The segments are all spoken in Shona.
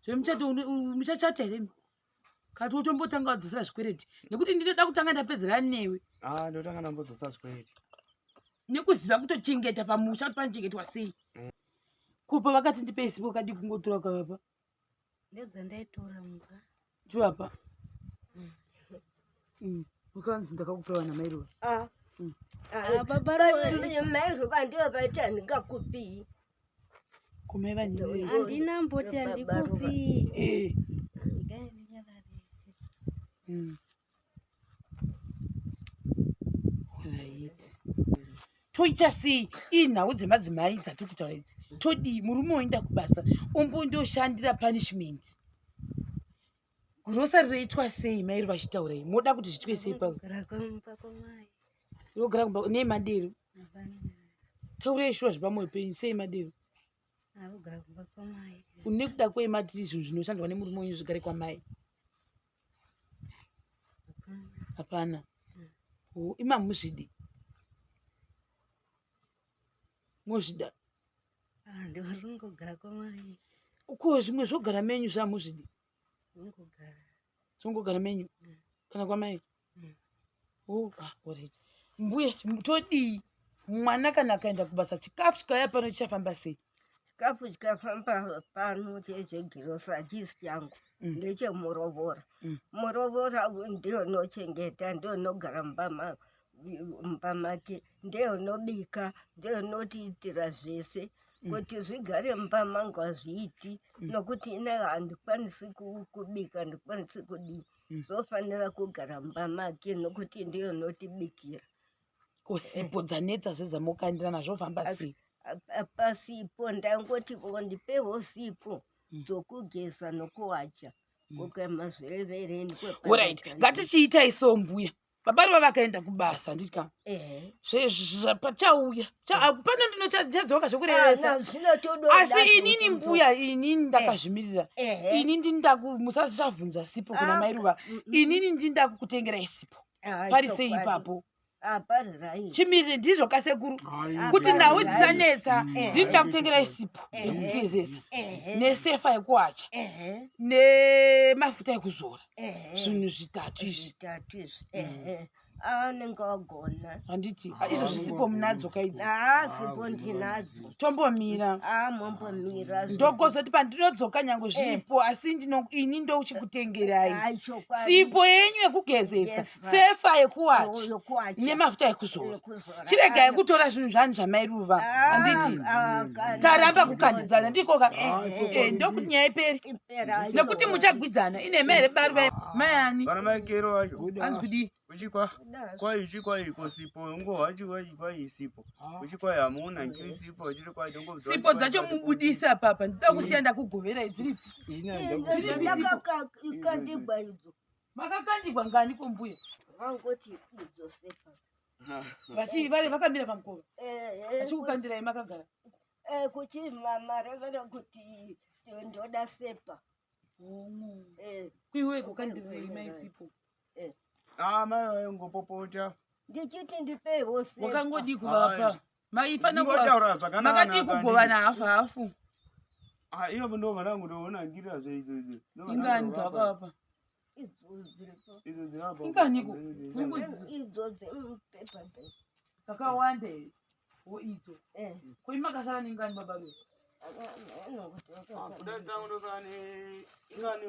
Zvemuchato muchachata here imi? Kati utombotanga wadzosera zvikwereti nekuti ndinoda kutanga ndapedzera newe. Ah, ndotanga ndambodzosa zvikwereti. Nekuziva kutochengeta pamusha kuti panochengetwa sei. Kupa vakati ndipei sipo kadi kungotora ukavapa. Ndedzandaitora mumba. Chuvapa. Ukanzi ndakakupa vana mai Ruva. Ah. Ah, baba Ruva mai Ruva ndivo vaiti handingakupii. Kumai vanyimei. Handina mboti handikupii. Eh. Right. Toita sei ii nhau dzemadzimai dzatiri kutaura idzi todii murume oenda kubasa ombondoshandira punishment grocery roitwa sei mairi vachitaurei moda kuti zvitwe sei pa rogara kumba nei madero taurei shuwa zvepamwoyo penyu sei madero nekuda kwei mati zvinhu zvinoshandwa nemurume wenyu zvigare kwamai hapana mm. ima muzvidi mozvida ah, ndingogara kwamai ko zvimwe zvogara menyu zvamuzvidi zvongogara menyu mm. kana kwamai mm. oh, ah, alright mbuya todii mwana kana akaenda kubasa chikafu chikauya pano chichafamba sei chikafu chikafamba pano chechegirosa hachisi changu mm. ndechemurovora mm. murovora ndiyo unochengeta ndiyo unogara mumba mumba make ndiye unobika ndiye unotiitira zvese mm. kuti zvigare mumba mangu hazviiti mm. nokuti ine handikwanisi kubika handikwanisi kudii mm. zvofanira kugara mumba make nokuti ndiye unotibikira ko sipo dzanetsa zvedzamokandirana zvofamba sei pasipo ndangoti ndipewo sipo dzokugeza nokuwacha kokamazvirevereni orit ngatichiitai so mbuya baba ruva vakaenda kubasa handiti ka pachauya pano ndinochadzoka zvekurevesa ah, asi inini mbuya inini ndakazvimirira ini ndindaku musasavhunza sipo kuna ah, mai ruva mm, mm. inini ndindakukutengerai sipo ah, pari sei ipapo chimirire ndizvo kasekuru kuti nhau dzisanetsa mm. ndini chakutengerai sipo yekugezesa nesefa yekuwacha nemafuta ekuzora zvinhu zvitatu izvi mm. anenge agona handiti izvo zvisipo munadzo kaidzi sipo ndinadzo tombomira mombomira ndogozoti pandinodzoka nyange zviripo asi ini ndochikutengerai sipo yenyu yekugezesa sefa yekuwacha nemafuta ekuzora chiregai kutora zvinhu zvanhu zvamairuva ah, handiti ah, taramba kukandidzana ndikoka eh, eh, ndokuti nyaya iperi nekuti muchagwidzana inhema here bari mayani anzi kudii uchikwa kwai uchikwai kosipo ungohachi kwai isipo uchikwai hamuna ngiri sipo uchiri kwai dongo sipo dzacho mubudise apapa ndida kusiya ndakugovera idziripi ndakakandibwa idzo Makakandigwa ngani ko mbuya? Vangoti idzo sepa. Vachi vari vakamira pamukova. Eh, eh, Vachikukandirai makagara. Eh, kuti mama revera kuti ndoda sepa. Oh. Eh. Kuiwe kukandirai mai sipo. Eh. Ah, mai vaingopopota. Ndichiti ndipewo sepa. Wakangodii kuvapa? Maifana Ndingotaura zvakanaka. Makadii kugovana hafu hafu? Ah, iyo ndo vanangu ndoona ngira zveidzo idzo. Ingani dzakapa? Idzo dzirapa. Inganiko? Idzo dzemupepa bag. Dzakawanda here? Wo idzo. Eh. Ko imi makasara nengani baba vedu? Kuda dzangu ndosara ne ingani.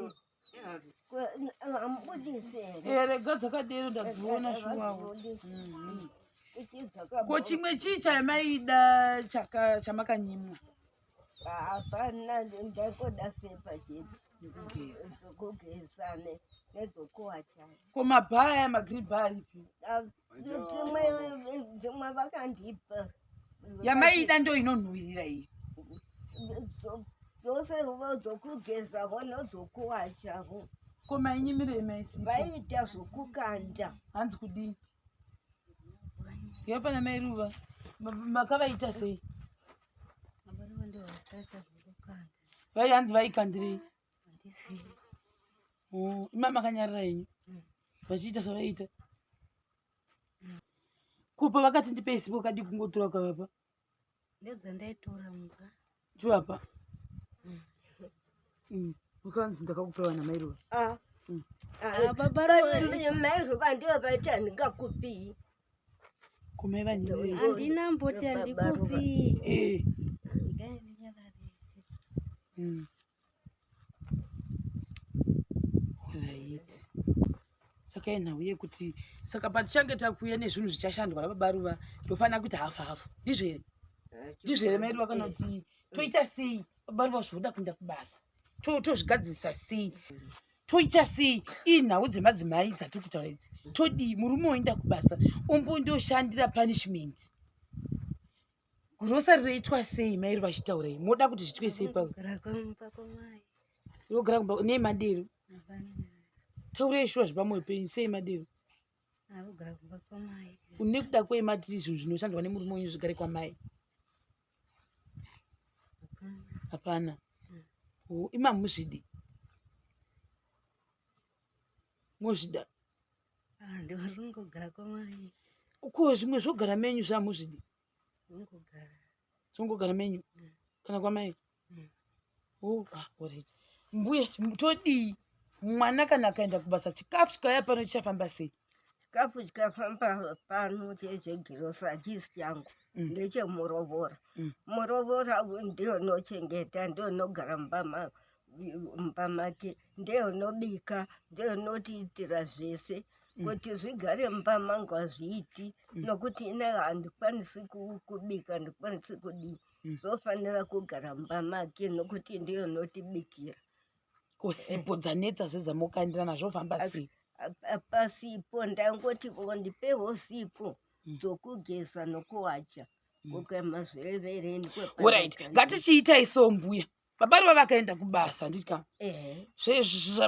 Eh, rega dzakadero ndadziona shuwawo. Mhm. Ko chimwe chii chamaida chamakanyimwa? Hapana, ndaikoda sepa chete. Nekugeza. Dzokugeza nedzokuwacha. Ko mabhaa aya magreen bhaa aripi? Dzimwe dzimwe vakandipa. Yamaida ndo inonhuwirira iyi. Dzose dzokugezavo nedzokuwachavo. Ko mainyimirei maisi? Vaiita zvokukanda. Hanzi kudii? Yapa namai Ruva makavaita sei? Vai hanzi vaikandirei? Oh, ima makanyarara henyu mm. vachiita zvavaiita kupa vakati ndipei sipo kadi kungotora ukavapa ndedzandaitora mumba chuvapa mm. mm. Ukanzi ndakakupa vana mai Ruva. Ah. Ah, baba Ruva. Mai Ruva ndiyo vaiti handingakupii. Kumai vanyimwe. Handina mboti handikupii. Eh. Right. Saka inhau yekuti saka patichange takuuya nezvinhu zvichashandwa nababa Ruva ndofanira kuita hafu hafu. Ndizvo here? Ndizvo here mai Ruva kana kuti toita sei? Baba Ruva zvoda kuenda kubasa. Tozvigadzirisa sei? Toita sei? Iyi nhau dzemadzimai dzatiri kutaura idzi. Todii? Murume oenda kubasa ombondoshandira punishment. Grocery roitwa sei mai Ruva chitaurai? Moda kuti zvitwe sei pa? Unogara kumba nei madero? Taurai shuwa zvepamoyo penyu sei madero? Anogara kumba kwamai. Une kuda kwei mati zvinhu zvinoshandwa nemurume wenyu zvigare kwamai? Hapana. Ima muzvidi. Muzvida. Ndinongogara kwamai. Ko zvimwe zvogara menyu zvamuzvidi? Zvongogara. Zvongogara menyu? Kana kwamai? Oh, ah, alright. Mbuya, todii? Mwana kana akaenda kubasa chikafu chikauya pano chichafamba sei? Chikafu chikafamba pano chechegirosa hachisi changu, ndechemurovora. Murovora ndiyo unochengeta, ndiyo unogara mumba make, ndiyo unobika, ndiyo unotiitira zvese. Kuti zvigare mumba mangu hazviiti, nokuti ine handikwanisi kubika, handikwanisi kudii. Zvofanira kugara mumba make nokuti ndiyo unotibikira. Ko sipo dzanetsa zvedzamokandirana zvofamba sei? Pasipo ndangoti ndipewo sipo dzokugeza nokuwacha kukamazvirevereni. Alright, ngatichiitai so mbuya. Baba Ruva vakaenda kubasa handiti?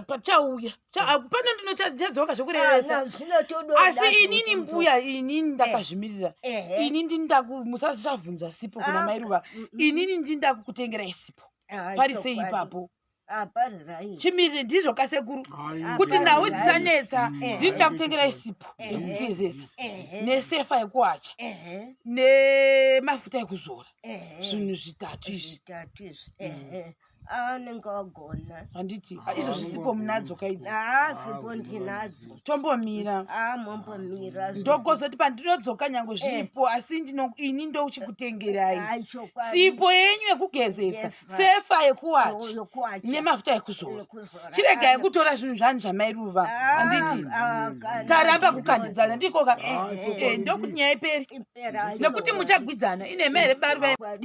Pachauya pano ndinochadzoka zvekurevesa. Asi inini mbuya, inini ndakazvimirira. Ini ndindaku musasavhunza sipo kuna mai Ruva. Inini ndindakukutengerai sipo. Pari sei ipapo? Chimirire ndizvo kasekuru kuti nhau dzisanetsa ndinichakutengerai sipo yekugezesa nesefa yekuwacha nemafuta ekuzora zvinhu zvitatu izvi. Anenge agona. Handiti izvo zvisipo munadzo kaidzi? Sipo ndinadzo. Tombomira. Mombomira. Ndogozoti pandinodzoka nyange zviripo asi ini ndochikutengerai sipo yenyu yekugezesa, sefa yekuwacha nemafuta ekuzora. Chiregai kutora zvinhu zvanhu zvamai Ruva. Handiti taramba kukandidzana ndikoka ndokuti nyaya iperi nekuti muchagwidzana inhema here baba Ruva?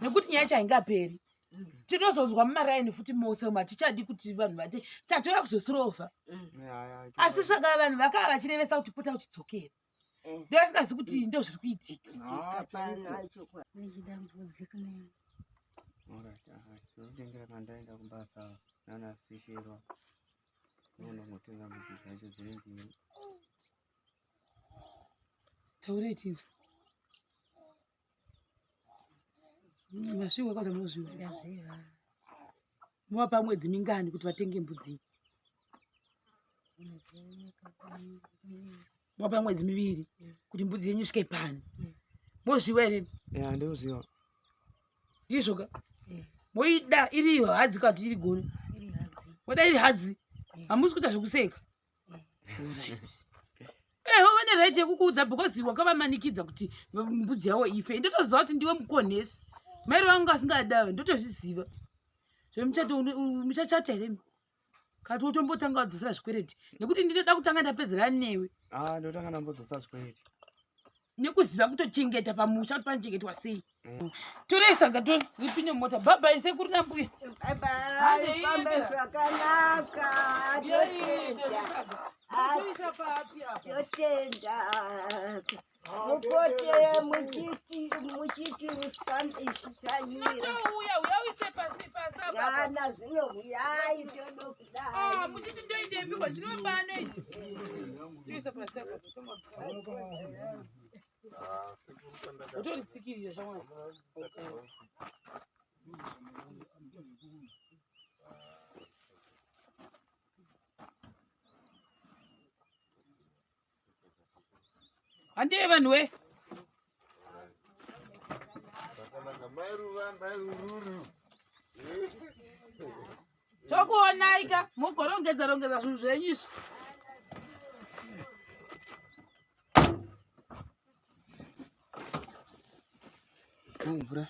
Nekuti nyaya yacho haingaperi. Tinozonzwa mumaraini futi mose umu hatichadi kuti vanhu vati tatouya kuzosurova. Asi saka vanhu vakava vachirevesa kuti pota uchidzokera. Ndovasingazi kuti ndo zviri kuitika. Ndinotengera pandaenda kubasa nanasisherwa. Ndonongotenga mbudzi dzacho dziri mbiri. Taurai tinzwe. Masviwa kwata munozviwa? Ndazviwa. Muvapa mwedzi mingani kuti vatenge mbudzi? Muvapa mwedzi miviri kuti mbudzi yenyu isvike pano. Mozviwa here? Ya, ndozviwa. Ndizvo ka? Moida iri hadzi kana kuti iri gono? Iri hadzi. Moda iri hadzi? Hamusi kuita zvekuseka? Alright. Eho vane right yekukuudza because wakavamanikidza kuti mbudzi yavo ife. Ndotoziva kuti ndiwe mukonhesi. Mai vangu asingadawe ndotozviziva. Zvemuchato muchachata here? Kati utombotanga wadzosera zvikwereti nekuti ndinoda kutanga ndapedzera newe. Ndotanga ndambodzosa zvikwereti. Nekuziva kutochengeta pamusha kuti panochengetwa sei. Torai saga to ripinde mumota. Bye bye sekuru nambuya. Bye bye. Fambe zvakanaka. Totenda. Mupote muchiti muchiti shanyira. Uya uya uise pasi pasi apa. Kana zvino uyai todo kudai. Muchiti ndoindepi kwa ndinobane. Tuisa pasi apa tomabisa. Utoritsikirira shamwari. Handei vanhu we. Zvakanaka mai Ruva, mai Rururu. Ndokuonai ka mugorongedza rongedza zvinhu zvenyu izvi. Mvura.